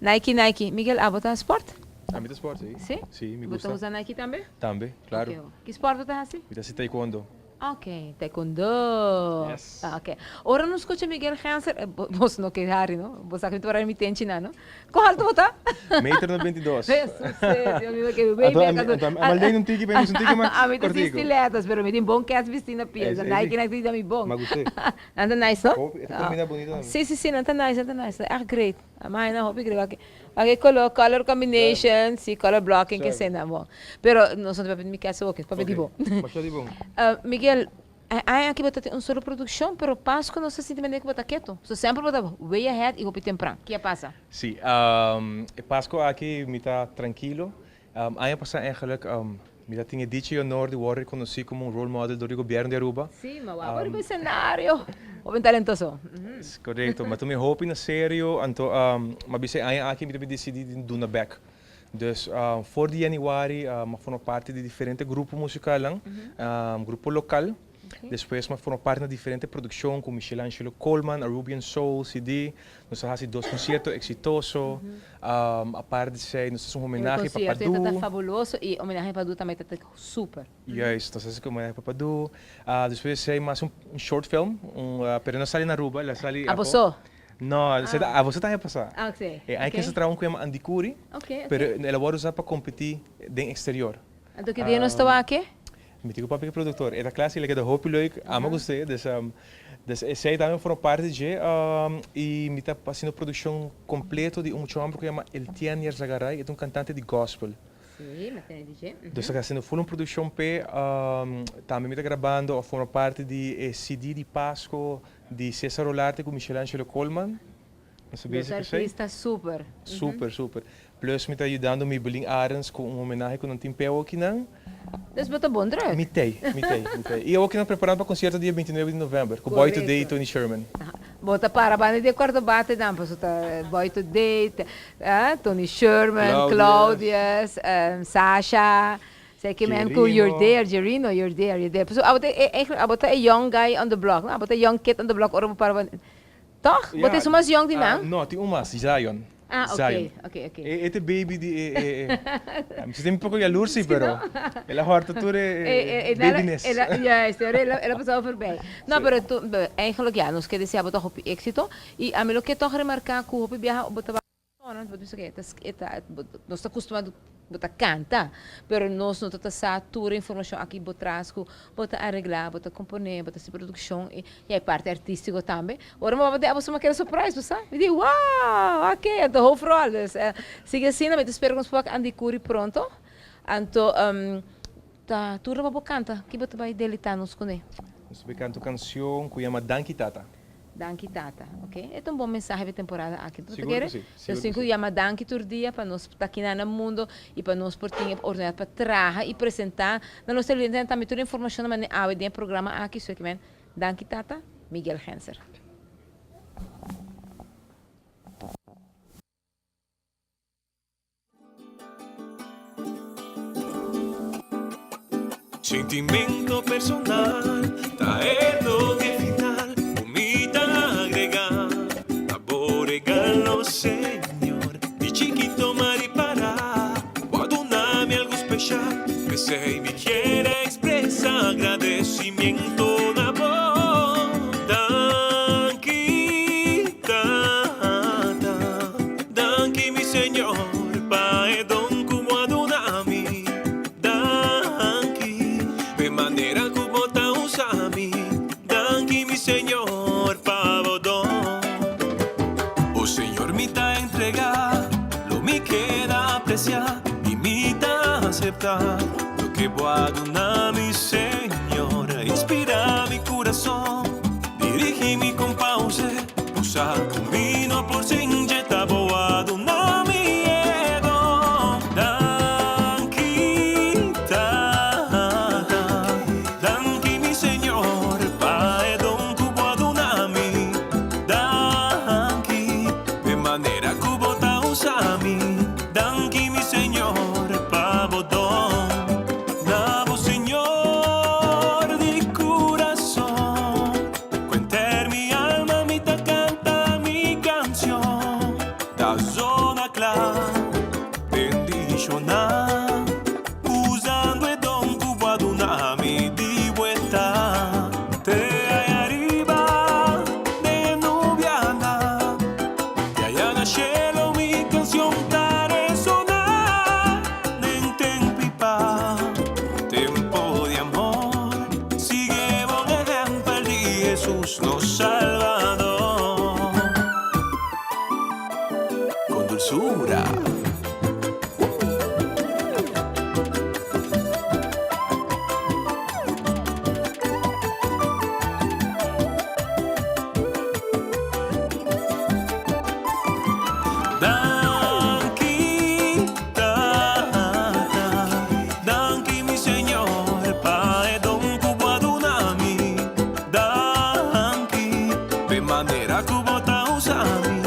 Nike Nike. Miguel abo ta sport? Ami ta sport si. Si? Si, mi Bo ta gusta. usa Nike tambe? Tambe, claro. Ok. Ki sport bo ta hasi? Mi ta hasi taekwondo. Ok, taekwondo. Yes. Ok. Ora nos scucha Miguel Genser, bos no ke hari no, bo sa ku mi ta para mi tenchi nan no. Kon alto bo ta? Meter 92. Hesus, Dios mi ke way Anto back ami, anto. anto ami a un tiki, un tiki mas Ami ta kortiku. sin stilettos, pero mi tin bon kèts bistí na pia. Ey, Sa ey, Nike si. nan ta mi bon. Ma gust'é. Nan ta nice no? Hopi, e ta kombina bunito tambe. Si, si, si, nan ta nice, nan ta nice. Echt great. Amai nan hopi great. Wak, wak e color, color combination, si, color blocking ke esei nan bon. Pero nos no ta papia di mi kèts awoki, papia di bo. Ok, masha di bon. Miguel, E aña aki bo ta tin un solo produccion, pero Pascu nos ta sinti manera cu bo ta keto. So semper bo ta way ahead y hopi tempran. Ki a pasa? Si, e Pascu aki mi ta trankilo. Aña pasa eigenlijk mi ta tin e dicha y honor di worde reconoci como un role model door di gobierno di Aruba. Si, ma wou riba e scenario. Hopi talentoso. Correcto, ma tuma e hopi na serio, anto mi a bisa e aña aki mi ta bin dicidi di duna bek. Dus for di januari mi a forma parti di diferente grupo musicalnan, grupo local. Despues mi a forma parti na diferente produccion cu Michelangelo Koolman, Arubian Soul, CD. Nos a haci dos concierto exitoso. Apart di esey nos a haci un homenahe pa Padu. E concierto ta fabuloso y homenahe pa Padu tambe ta super. Juist, nos a haci un homenahe pa Padu. Despues di esey mi a haci un short film, pero no a sali na Aruba, el a sali Abo so? No, esei ta abo ta aña pasá. Ah, oké. E aña Oké. kese traha un ku yama Andicuri, Oké, oké. pero el a wòrdu usá pa kompetí den eksterior. Anto ki dia nos ta wak e? Mi tin ku papia ku e produktor. E ta kla si el a keda hopi leuk, amo gust'é. Dus, dus esei tambe forma parti di dje. I mi ta hasiendo produkshon kompleto di un mucha hòmber ku yama Eltienne Yarzagaray, e ta un kantante di gòspel. Sí, mi a tende di dje. Dus ta hasiendo full un produkshon p'e. Tambe mi ta grabando òf forma parti di e CD di Pasko Di Cesar Olarte cu Michelangelo Koolman. Nos ta Dos bezig cu esey. artista super. Super, super. Plus mi ta yudando Maybelline Arends cu un homenahe cu nan tin p'e awokinan. Dus bo ta bon druk. Mi t'ey, mi t'ey, mi t'ey. Y awokinan preparando pa concierto dia 29 di november cu Boy Today y Correcto. Tony Sherman. Bo ta para banda di e cuarto bate dan pasobra ta Boy Today, Tony Sherman, Claudius. Claudius, Sasha. Say ke men ku you're Jerino. there, Jerino, you're there, you're there. Pasobra abo ta e eigenlijk abo ta e young guy on the block, no? Abo ta e young kid on the block ora bo para bo Toch? Bo ta Ja, esun mas young di ah, nan? no, tin un mas, Zion. Ah, Zion. oké, oké, oké. E, e ta e baby di e, e, e. Mi si tin un poko yalurs si, Si, pero no? el a hòrta tur e, E, e, e, e, nada, babiness. el a, juist, el a, el a pasado voorbij. No, Sí. pero tu, eigenlijk ja, nos ke desea bo ta hopi éxito. I ami lo ke tòg remarká ku hopi biaha bo ta Persona, bo ta bisa ke e ta nos ta kustumá bo ta kanta, pero nos no ta ta sa tur e informashon aki bo tras ku bo ta areglá, bo ta komponé, bo ta hasi produkshon i e parti artístiko tambe. Ora mi papia di abo suma keda surprise, bo sa? Mi di, wow, oké, anto hoofdrol. Dus sigui asina, mi ta spera ku nos por wak Andicuri pronto. Anto ta tur pa bo kanta, ki bo ta bai deleitá nos kuné? Nos ta bai kanta un kanshon ku yama Danki Tata. Danki Tata, ok. E ta un bon mensahe pa e temporada aki. Bo ta Sigur kere? ku si, Nos sigur tin ku ku si. yama danki tur dia pa nos ta kinan na mundo i pa nos por tin e oportunidat pa traha i presentá na nos televidentenan tambe tur e informashonnan manera awe den e programa aki. So ki men, danki Tata, Miguel Genser. Sentimento personal ta e toke final ku mi ta agrega na bo regalo Señor. Di chikito m'a ripará bo a duna mi algu speshal, p'esei mi kier a ekspresá agradesimiento na bo. Danki Tata. Danki mi Señor pa e don ku bo a duna mi. Danki p'e manera ku bo ta usa mi. Danki mi Señor pa bo don. O Señor mi ta entrega, lo mi keda aprecia y mi ta acepta loke bo a duna mi Señor. Inspira mi curason, dirigi mi con pause. Usa ku mi no por sin dje ta bo a duna mi e don. Danki Tata, danki mi Señor pa e don ku bo a duna mi. Danki p'e manera ku bo ta usa mi. Danki mi Señor pa bo don. Jesus nos Salvador. Con dulzura. Danki, Tata. Danki, mi Señor, pa e don ku bo a duna mi. Danki, p'e manera ku bo ta usa mi.